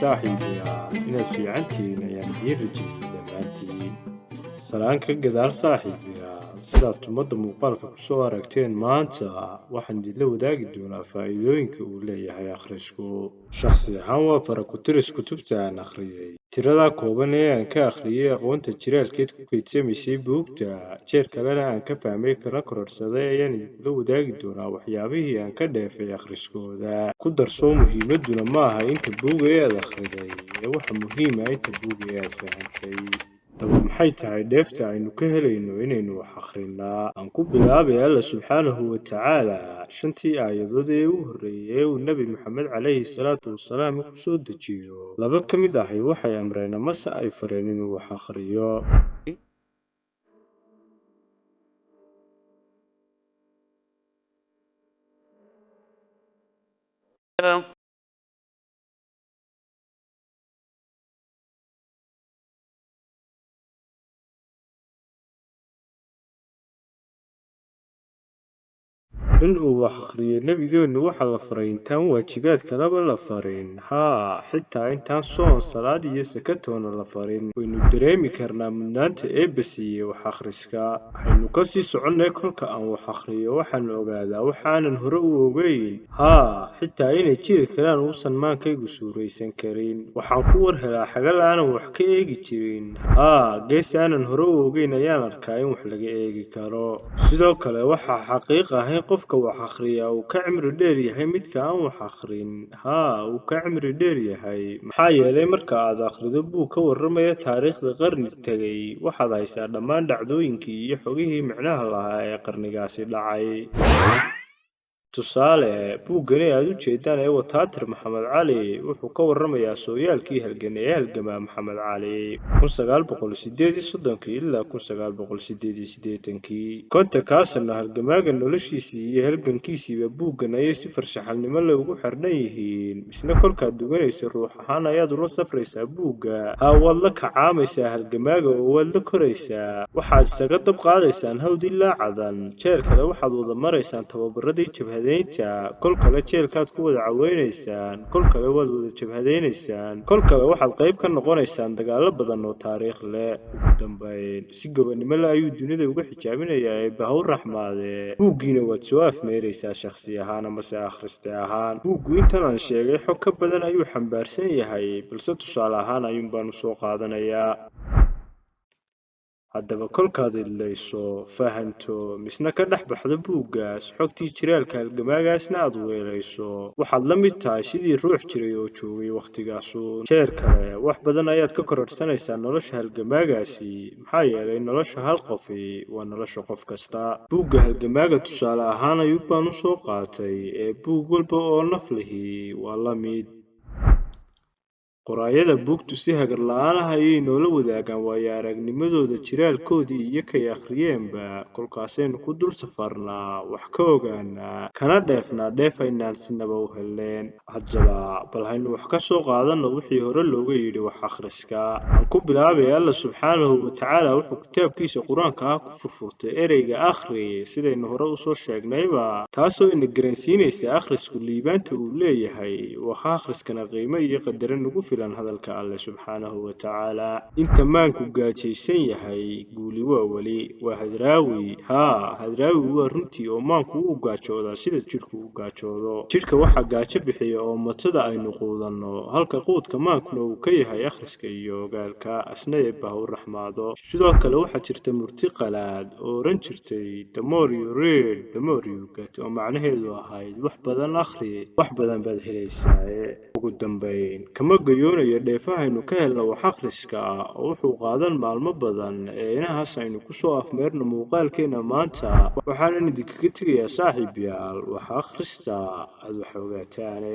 Saaxiibayaal, inaad fiicantihiin ayaan idiin rajeeyay dhammaantiin. Salaan ka gadaal saaxiibayaal, sidaad tumada muuqaalka kusoo aragteen, maanta waxaan idinla wadaagi doonaa faa'iidooyinka uu leeyahay akhrisku. Shakhsi ahaan waa fara-ku-tiris kutubta aan akhriyay. Tirada kooban ee aan ka akhriyay aqoonta jiraalkeed ku kaydsamaysay buugta, jeer kalena aan ka fahmay kana kororsaday ayaan idinkula wadaagi doonaa waxyaabihii aan ka dheefay akhriskooda. Ku darsoo, muhiimaduna ma aha inta buug ee aad akhriday, ee waxa muhiim ah inta buug ee aad fahantay. Haddaba maxay tahay dheefta aynu ka helayno inaynu wax akhrinaa? Aan ku bilaabay Alla subxaanahu wa tacaala shantii aayadood ee u horreeyay ee uu Nebi Maxamed calayhi salaatu wasalaam ku soo dejiyo. Laba ka mid ahi waxay amreen amase ay fareen inuu wax akhriyo. In uu wax akhriyo nebigeennu waxaa la faray intaan waajibaad kaleba la farin. Haa, xitaa intaan soon, salaad iyo sako toona la farin. Waynu dareemi karnaa mudnaanta Eebbe siiyey wax akhriska. Waxaynu ka sii soconnay, kolka aan wax akhriyo waxaan ogaadaa waxaanan hore u ogeyn. Haa, xitaa inay jiri karaan uusan maankaygu suuraysan karin. Waxaan ku war helaa xagal aanan wax ka eegi jirin. Haa, gees aanan hore u ogeyn ayaan arkaa in wax laga eegi karo. Sidoo kale waxaa xaqiiq ah in qofka wax akhriyaa uu ka cimri dheer yahay midka aan wax akhrin. Haa, uu ka cimri dheer yahay. Maxaa yeelay, marka aad akhrido buug ka warramaya taariikhda qarni tegay, waxaad haysaa dhammaan dhacdooyinkii iyo xogihii micnaha lahaa ee qarnigaasi dhacay. Tusaale, buuggani aad u jeedaan ee Wataatir Maxamed Cali wuxuu ka warramayaa sooyaalkii halgan ee halgamaa Maxamed Cali 1938 ilaa 1988. Kontonkaa sano halgamaaga noloshiisii iyo halgankiisiiba buuggan ayay si farshaxanimo leh ugu xardhan yihiin. Misna kolkaad duganayso ruux ahaan ayaad ula safraysaa buugga. Haa, waad la kacaamaysaa halgamaaga oo waad la koraysaa. Waxaad isaga dab qaadaysaan hawd ilaa Cadan. Jeer kale waxaad wada maraysaan tababaradii jabhadeynta, kol kale jeelkaad ku wada caweynaysaan, kol kale waad wada jabhadeynaysaan, kol kale waxaad qayb ka noqonaysaan dagaallo badan oo taariikh leh. Ugu dambayn, si gobonimo leh ayuu dunida uga xijaabinayaa Eebbe ha u raxmaadee. Buuggiina waad soo afmeeraysaa shakhsi ahaan amase akhriste ahaan. Buuggu intan aan sheegay xog ka badan ayuu xambaarsan yahay, balse tusaale ahaan ayuun baan u soo qaadanayaa. Haddaba kolkaad idlayso, fahanto, misna ka dhex baxdo buuggaas, xogtii jiraalka halgamaagaasna aad weelayso, waxaad la mid tahay sidii ruux jiray oo joogay wakhtigaasuun. Jeer kale wax badan ayaad ka kororsanaysaa nolosha halgamaagaasi, maxaa yeelay nolosha hal qofi waa nolosha qof kasta. Buugga halgamaaga tusaale ahaan ayuun baan u soo qaatay, ee buug walba oo naf lihi waa la mid. Qoraayada buugtu si hagar la'aan ah ayay noola wadaagaan waayo-aragnimadooda, jiraalkoodii iyo kay akhriyeenba. Kolkaasaynu ku dul safarnaa, wax ka ogaanaa, kana dheefnaa dheef aynaan sinaba u heleen. Haddaba bal haynu wax ka soo qaadanno wixii hore looga yidhi wax akhriska. Aan ku bilaabay Alla subxaanahu wa tacaala wuxuu kitaabkiisa Qur-aanka ah ku furfurtay ereyga akhri, sidaynu hore usoo sheegnayba, taasoo ina garansiinaysa akhrisku liibaanta uu leeyahay. Waxa akhriskana qiimo iyo qadarin ugu filan hadalka Alle subxaanahu wa tacaala. Inta maanku gaajaysan yahay guuli waa weli. Waa Hadraawi. Haa, Hadraawi waa runtii oo maanku wuu gaajoodaa sida jidhku u gaajoodo. Jidhka waxaa gaajo bixiya oo matada aynu quudanno, halka quudka maankuna uu ka yahay akhriska iyo ogaalka. Asna Eebbe ha u raxmaado. Sidoo kale waxaa jirta murti qalaad oo odhan jirtay "The more you read, the more you get", oo macnaheedu ahayd wax badan akhri, wax badan baad helaysaaye. Ugu dambayn, kama gayoonayo dheefahaynu ka helno wax akhriska, oo wuxuu qaadan maalmo badan, ee inahaas aynu kusoo afmeerno muuqaalkeena maanta. Waxaanan idinkaga tegayaa saaxiibayaal, wax akhrista aad wax ogaataane.